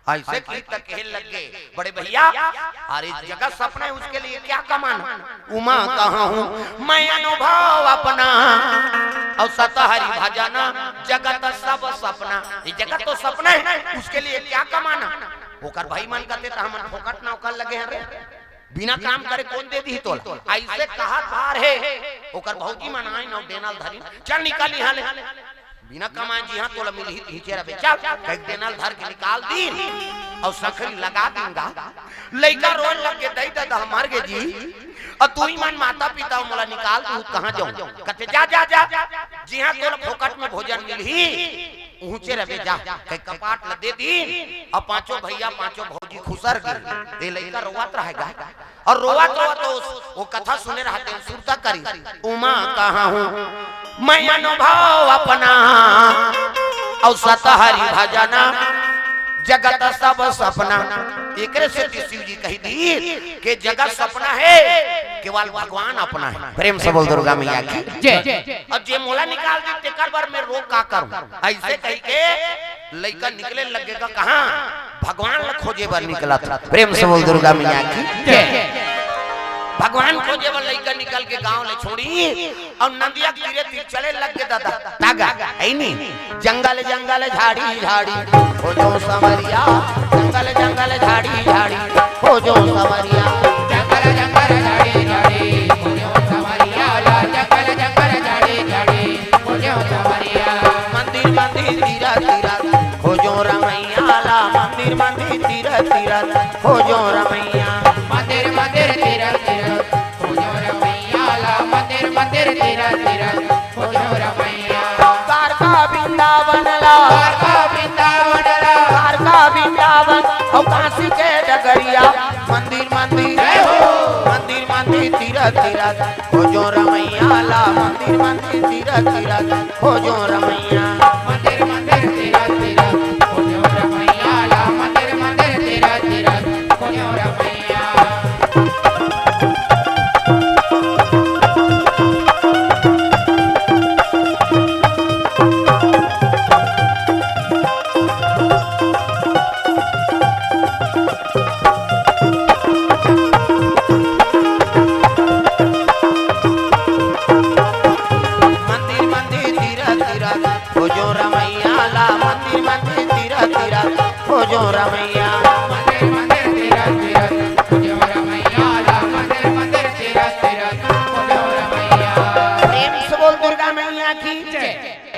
ऐसे की त कहे लग गे, "बड़े भैया, अरे जगत सपना है, उसके लिए क्या कमाना?" उमा कहा हूँ मैं अनुभव अपना, और सतहरि भजन जगत सब सपना। ये जगत तो सपना है, उसके लिए क्या कमाना? ओकर भाई मन कहते त हमन फोकट नौकर लगे हैं रे, बिना काम करे कौन दे दी तोला? ऐसे कहा धार है। ओकर भौजी मन आइन अउ डेना ल धरिन, "चल निकल इहाँ ले, बिना कमाए जिहाँ तोला मिलही तिहिचे रबे, चल।" कहिके डेना ल धर के निकाल दीन अउ संखरी लगा दीन गा। लइका रोए लग गे, "दई ददा मर गे जी, अउ तुही मन माता पिता हो, मोला निकाल दू, कहाँ जाऊँ?" कथे, "जा, जा, जा, जिहाँ तोला फोकट में भोजन मिलही, उहुँचे रबे जा।" कहिके कपाट ल दे दीन अउ पांचों भैया पांचों भौजी खुसर गे। ए लइका रोवत रहय गा। अउ रोवत रोवत ओ, ओ कथा सुने रहते, सुरता करी, "उमा कहा हूँ मैं अनुभव अपना, अउ सतहरि भजन जगत सब सपना।" एकरे सेती शिव जी कहि दीन के जगत सपना है, केवल भगवान अपना है। प्रेम से बोल दुर्गा मैया की। जय। अब जे मोला निकाल दी तेकर बर मैं रो का करूं? ऐसे कहिके लइका निकले लग गे गा। कहाँ? भगवान ल खोजे बर निकलत। प्रेम से बोल दुर्गा मैया की। जय। भगवान खोजे बर लइका निकल के गांव ले छोड़ी अउ नदिया तीरे तीर चले लग गे ददा। तागा, है नी? जंगल जंगल झाड़ी झाड़ी खोजों संवरिया, जंगल जंगल झाड़ी झाड़ी खोजों संवरिया। जंगल जंगल झाड़ी झाड़ी खोजों संवरिया ला, जंगल जंगल झाड़ी झाड़ी खोजों संवरिया। मंदिर मंदिर तीरथ तीरथ खोजों रमैया ला, मंदिर मंदिर तीरथ तीरथ खोजों रमैया। मंदिर मंदिर तीरथ तीरथ खोजों रमैया ला, मंदिर मंदिर तीरथ तीरथ खोजों रमैया। द्वारका वृंदावन ला, द्वारका वृंदावन ला, द्वारका वृंदावन अउ काशी के डगरिया। मंदिर मंदिर, जय हो। मंदिर मंदिर तीरथ तीरथ खोजों रमैया ला, मंदिर मंदिर तीरथ तीरथ खोजों रमैया। मंदिर मंदिर तीरथ तीरथ खोजों रमैया ला, मंदिर मंदिर तीरथ तीरथ खोजों रमैया। मंदिर मंदिर तीरथ तीरथ खोजों रमैया ला, मंदिर मंदिर तीरथ तीरथ खोजों रमैया। मंदिर मंदिर तीरथ तीरथ खोजों रमैया ला, मंदिर मंदिर तीरथ तीरथ खोजों रमैया। प्रेम से बोल दुर्गा मैया की जय।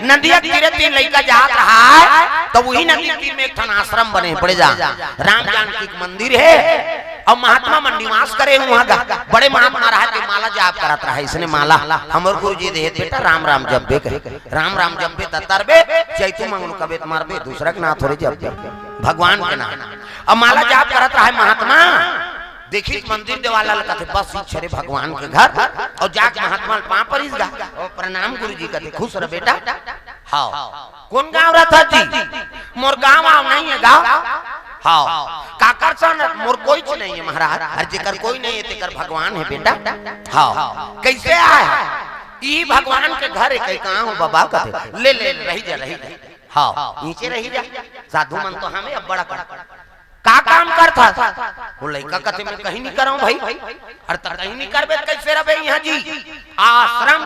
नदिया तीरे तीर लइका जात रहय, त उही नदी तीर में एक ठन आश्रम बने हे, बड़े जान राम जानकी के मंदिर हे, अउ महात्मा मन निवास करे हे उहाँ गा। बड़े महात्मा रहय, ते माला जाप करत रहय, इसने माला हमर गुरुजी देहे, "बेटा राम राम जपबे," कहे, "राम राम जपबे त तरबे, चैतू मंगलू कबे त मरबे, दूसरा के नाम थोड़े जपबे, भगवान के नाम।" अउ माला जाप करत रहय महात्मा, देखिस मंदिर देवाला ल कथे, "बस इच्छा रे भगवान के घर।" अउ जाके महात्मा ल पाँव परिस गा। "ओ प्रणाम गुरुजी," कथे, "खुश रह बेटा।" "हाव।" "कोन गाँव रथस जी?" "मोर गाँव आव नहीं हे गाँव।" "हाव।" "काकर सन?" "मोर कोईच नहीं हे महाराज।" "अरे जेकर कोई नहीं हे तेकर भगवान हे बेटा।" "हाव।" "कइसे आय?" "इही भगवान के घर हे।" "कहीं कहाँ हो बाबा?" कथे, "ले, ले, ले, रही जा, रही जा।" "हाव, नीचे रही जा, साधु मन तो हमें अब बड़ा कर।" "का काम करथस?" ओ लइका कथे, "मैं कहीं नहीं करंव भाई।" "अरे त कहीं नहीं करबे त कइसे रबे इहाँ जी?" "आश्रम।"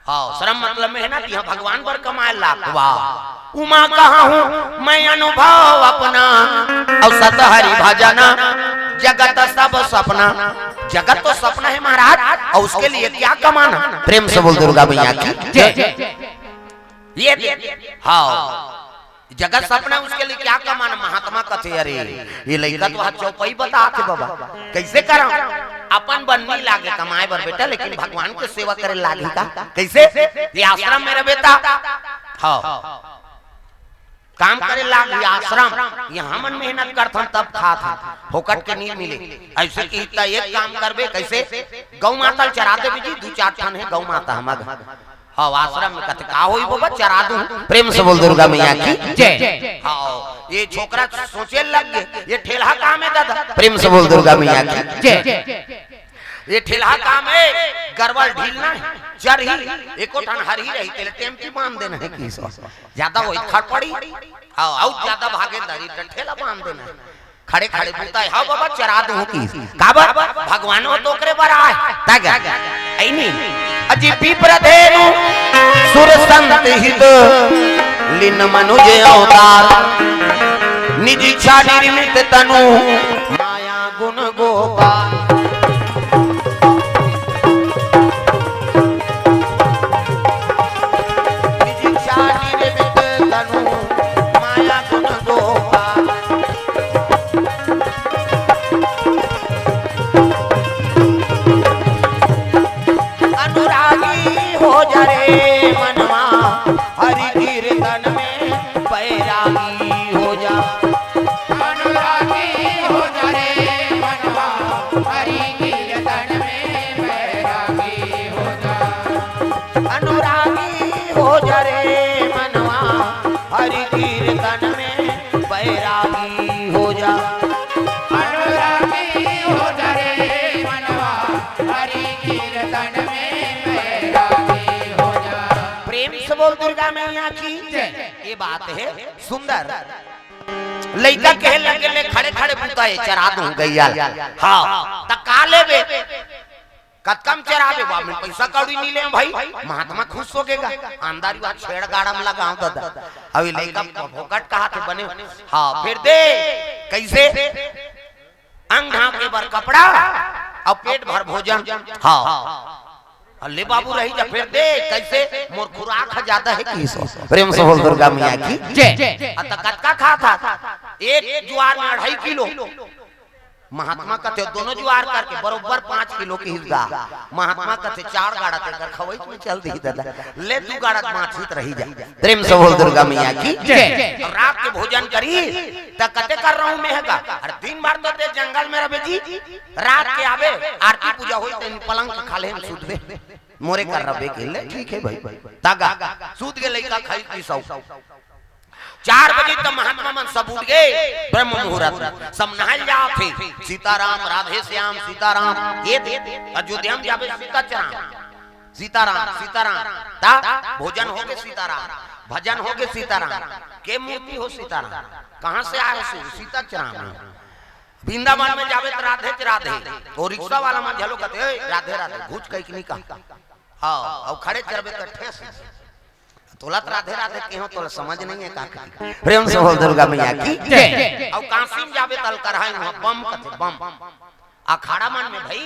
"हाव, श्रम मतलब मेहनत, इहाँ भगवान बर कमाए लाग।" "वाह।" "उमा कहा हूँ मैं अनुभव अपना, अउ सतहरि भजन जगत सब सपना।" जगत तो सपना है महाराज, अउ उसके लिए क्या कमाना? प्रेम से बोल दुर्गा मैया की जय। ये, हाव। जगत सपना, उसके लिए क्या कमाना? महात्मा कथे, "अरे, ये लइका तो आज चौपाई बतात हे बाबा, कइसे करंव?" अपन बर नइ लागे कमाए बर बेटा, लेकिन भगवान के सेवा करे लागही का? कइसे? ये आश्रम में रह बेटा, हाँ, काम करे लागही आश्रम। यहाँ हमन मेहनत करथन तब खाथन, फोकट के नइ मिले। अइसे किही त एक काम करबे, कइसे? गौ माता ल चरा देबे जी, दू चार ठन हे गौ माता हमर घर। हाँ, आश्रम में कथे, "का होही बाबा, चरा दूँ?" प्रेम से बोल दुर्गा मैया की जय। हाँ, ये छोकरा सोचे लग गे, "ये ठेलहा काम हे दादा।" प्रेम से बोल दुर्गा मैया की जय। "ये ठेलहा काम हे, गरवा ल ढीलना हे, चरही, एको ठन हरही रही, तेला टेमकी बांध देना हे।" किहिस, "जादा होही खड़पड़ी।" हाँ, अउ जादा भागे धरही त ठेला बांध देना हे। खड़े खड़े बुता हे, "हाँ बाबा, चरा दूँ।" किहिस, "काबर? भगवान हो तो ओकरे बर आए, ता गा।" अइनी, "अजी विप्र धेनु सुर संत हित, लीन मनुज अवतार। निज इच्छा निर्मित तनु, माया गुण गोपाल।" निज इच्छा निर्मित तनु, माया गुण गोपाल। अनुरागी हो जा रे मनवा, हरि कीर्तन में बैरागी हो जा। अनुरागी हो जा रे मनवा, हरि कीर्तन में बैरागी हो जा। अनुरागी हो जा रे मनवा, हरि कीर्तन में बैरागी हो जा। अनुरागी हो जा रे मनवा, हरि कीर्तन में बैरागी हो जा। प्रेम से बोल दुर्गा मैया की जय। ये बात हे सुंदर। लइका कहे लगे, "ले खड़े खड़े बुता हे, चरा दूँ गइया ल।" हाँ, त का लेबे? कतका म चराबे? बाप में पइसा कौड़ी नइ ले भाई, महात्मा खुश हो गेगा। अंदर ही बात छेड़ गाड़ा में लगाओ दादा। अभी लइका फोकट कहाथे बने। हाँ, फेर दे, कइसे? अंग ढांके बर कपड़ा अउ पेट भर भोजन। हाँ। अउ ले बाबू रही जा, फेर दे, कइसे? मोर खुराक ह जादा हे किहिस। प्रेम से बोल दुर्गा मैया की जय। अ त कतका खाथा? एक जुआर में अढ़ाई किलो। महात्मा कथे, दोनों जुआर करके बरोबर पाँच किलो किहिस गा। महात्मा कथे, चार गाड़ा तेकर खवई में चल दिही दादा, ले दू गाड़ा बाँचिस त रही जा। प्रेम से बोल दुर्गा मैया की जय। अउ रात के भोजन करिस, त कथे कर रहूँ में हे गा। अरे दिन भर तो ते जंगल में रहबे जी, रात के आबे, आरती पूजा होही, तेन पलंग के खाल्हे में सूतबे। मोरे कर रहबे के ले, ठीक हे भाई। त गा, सूत गे लइका, खाई पी सौ। चार बजे त महात्मा मन सब उठ गे, ब्रह्म मुहूर्त, सब नहाय ल जाथे। सीताराम, राधे श्याम, सीताराम, ये दे, अयोध्या में जाबे सीता चराम, सीताराम, सीताराम, ता भोजन होगे सीताराम, भजन होगे सीताराम, के मूर्ति हो सीताराम, कहाँ से आए हो? सीता चराम। वृंदावन में जाबे त राधे च राधे, अउ रिक्शा वाला मन घलो कथे, "ए, राधे राधे," घुच कहिके नइ कहा। हाँ, अउ खड़े चरबे त ठेस। तोला त राधे राधे केहेंव, तोला समझ नइ हे का कही। प्रेम से बोल दुर्गा मैया की जय। अउ काशी में जाबे त अलकरहा, उहाँ बम कथे, बम। अखाड़ा मन में भाई,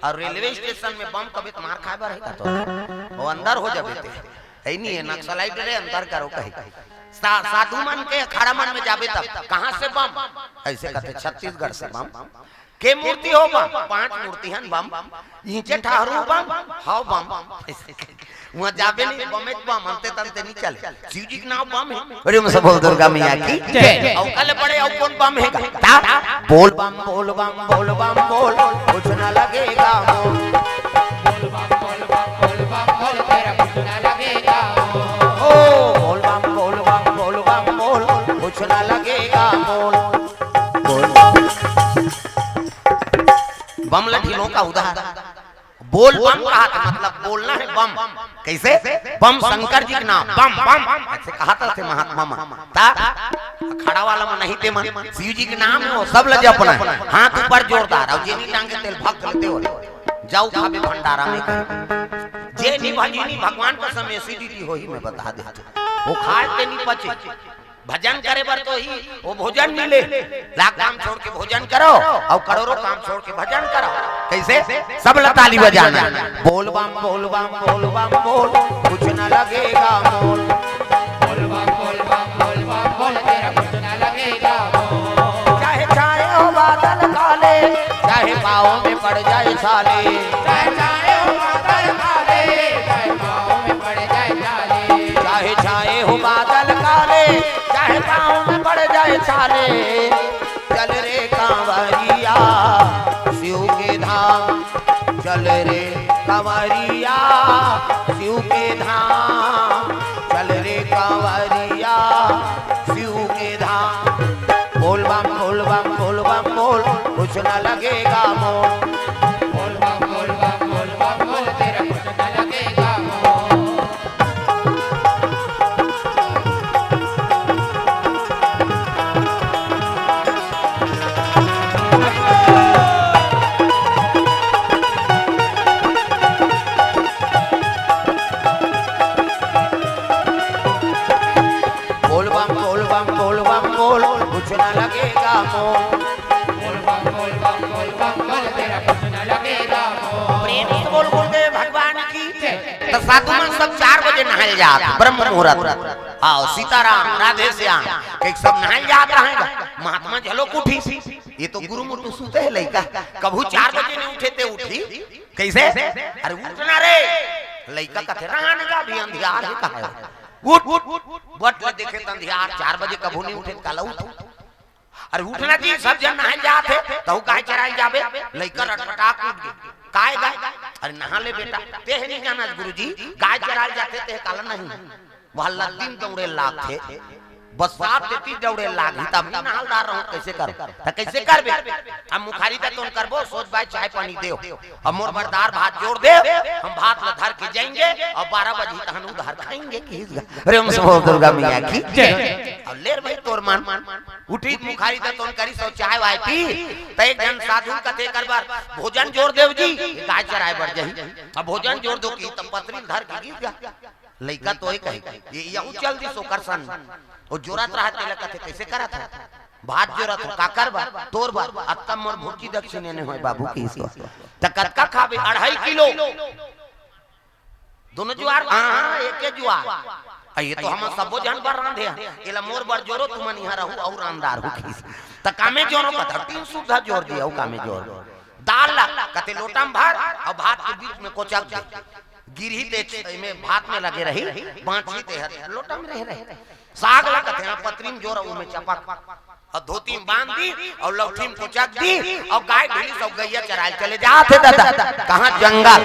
अउ रेलवे स्टेशन में बम कबे त मार खाए बर हे का तो? वो अंदर हो जाबे ते। हे नहीं हे, नक्सलाइट रे, अंदर करो कही। सा-, साधु मन के अखाड़ा मन में जाबे तब, "कहाँ से बम?" अइसे कथे, "छत्तीसगढ़ से बम।" के मूर्ति हो बम? पांच मूर्ति हन बम। इहिंचे ठहरू बम, हव बम। उहाँ जाबे नहीं, बमेच बम, अंते तंते नहीं चले। शिव जी के नाम बम हे। अरे, उमसे बोल दुर्गा मैया की जय। अउ कल पड़े, अउ कौन बम हे गा? ता? बोल बम, बोल बम, बोल बम, बोल, कुछ ना लगेगा मोल। बोल बम, बोल बम, बोल बम, बोल, तेरा कुछ ना लगेगा मोल। ओ, बोल बम, बोल बम, बोल बम, बोल, कुछ ना लगेगा मोल। बोल। बम ल ढिलों का उधार। बोल बम कहा था, मतलब बोलना हे बम। कइसे? बम शंकर जी के नाम, बम, बम। अइसे कहा था से महात्मा मन। ता अखाड़ा वाला मन नहीं ते मन। शिव जी के नाम हो, सब ल जपना हे। हाथ ऊपर जोरदार, अउ जे नहीं टांगे तेल भक्त लेते हो। जाओ खाबे भंडारा में कहीं। जे नहीं भजनी भगवान कसम एसिडिटी होही, मैं बता देता। वो खाए ते नहीं पचे। भजन करे बर तो ही वो भोजन मिले। लाख काम छोड़ के भोजन करो अउ करोड़ों काम छोड़ के भजन करो। कइसे? सब ल ताली बजाना। बोल बम, बोल बम, बोल बम, बोल, कुछ न लगेगा मोल। बोल बम, बोल बम, बोल बम, बोल, पड़ जाए छाले, चाहे छाए हो बादल काले, चाहे पाँव में पड़ जाए छाले, चाहे छाए हो बादल काले, चाहे पाँव में पड़ जाए छाले। चल रे कांवरिया शिव के धाम, चल रे कांवरिया शिव के धाम, चल रे कांवरिया शिव के धाम। बोल बम बोल बम बोल बम बोल, कुछ न लगेगा मोल। बोल बम बोल बम बोल बम बोल, तेरा कुछ न लगेगा मोल। बोल बम बोल बम बोल बम बोल, कुछ ना लगेगा मोल। बोल बम बोल बम बोल बम बोल, तेरा कुछ ना लगेगा मोल। प्रेम से बोल गुरुदेव भगवान की। तो साधु मन सब चार बजे नहाए जात, ब्रह्म मुहूर्त। आओ सीताराम, राधे श्याम, के सब नहाए जात रहे। महात्मा झलोक उठी, ये तो गुरु मुटु सुते हे लइका, कभू चार बजे नहीं उठे ते उठी कैसे? अरे उठना रे, लइका कथे रहन का भी अंधियार हे कहा। उठ, उठ, बट ले देखे त अंधियार, चार बजे कभू नहीं उठे, काला उठ। अरे उठना जी, सब झन नहाए जात हे, तहू गाय चराए जाबे। लइका रटपटाक उठ गे, काय गाय? अरे नहा ले बेटा। तेह नहीं जाना गुरुजी, गाय चराए जाथे, तेह काला नहीं। वह लद्दीन दौड़े लागथे, बरसात देती दौड़े लागही, तब नहीं नहालदार रहूं, कैसे करो? त कैसे करबे? हम मुखारी का तोन करबो, सोच भाई चाय पानी देव, हम मोर बर दार भात जोर देव, हम भात ल धर के जाएंगे और बारह बजे तहन उधार खाएंगे। कि अरे हम सब दुर्गा मैया की जय। अब ले रे भाई तोर मन। उठी मुखारी का तोन करी, सो चाय वाय पी। त एक जन साधु कथे कर बर भोजन जोर देव जी, गाय चराए बर जाही। अब भोजन जोर दो की तब पतरी धर के गिर गा। लइका तो ए कही, ये यहू चल दिस ओकर संग। वो जोरत रहा, तेला कथे, "कैसे करत है?" "भात जोरत हो, काकर बर?" "तोर बर।" "अतका मोर भुर्जी दक्षिणे ने होय बाबू की इसको।" "त कतका खाबे?" "अढ़ाई किलो।" दोनों जुआर, हाँ, हाँ, एके जुआर। "अ, ये तो हम सबो झन बर रांधे हन। एला मोर बर जोरो, तुमन इहाँ रहू अउ रांधदार हो किस।" त कामे जोरो कथा, तीन सुद्धा जोर दिया, अउ कामे जोर। दाल ला कथे लोटा में भर, अउ भात के बीच में कोचक दे। गिरही ते एमे भात में लगे रही, बाँचही ते हर लोटा में रह रहे। साग ला कथे, हाँ, पतरी में जोर, अउ में चपक। अउ धोती में बांध दी, अउ लौठी में कोचक दी, अउ गाय ढीली सब गैया चराए चले जात हे दादा। कहाँ? जंगल।